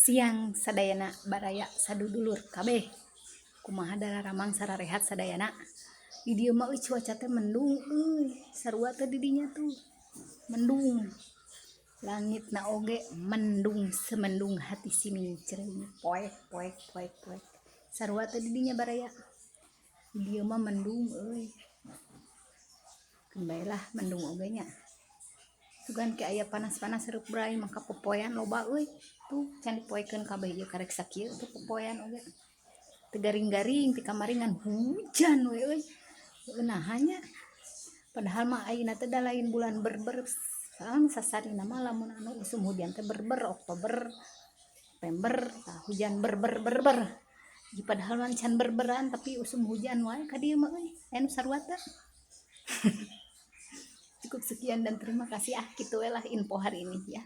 Siang sadayana, baraya sadudulur kabeh. Kumaha dararamang, sararehat sadayana? Di dieu mah euy, cuaca teh mendung euy, sarua teh di dinya tuh. Mendung. Langitna oge mendung semendung hati sini cereng poek poek poek poek. Sarua teh di dinya, baraya? Di dieu mah mendung euy. Keun bae lah mendung oge nya. Sugan ke aya panas-panas reup bray, maka popoean loba euy. Tuh can dipoekeun kabeh ieu, karek sakieu tuh popoean oge. Teu garing-garing ti kamari ngan hujan we euy. Naha nya? Padahal mah ayeuna teh da lain bulan berber. Sasarina mah lamun anu usum hujan teh berber Oktober, November, tah hujan berber berber. Ji padahal mah can berberan, tapi usum hujan wae ka dieu mah euy. Aya nu sarua teu? Cukup sekian dan terima kasih. Ah, kitu we lah info hari ini ya.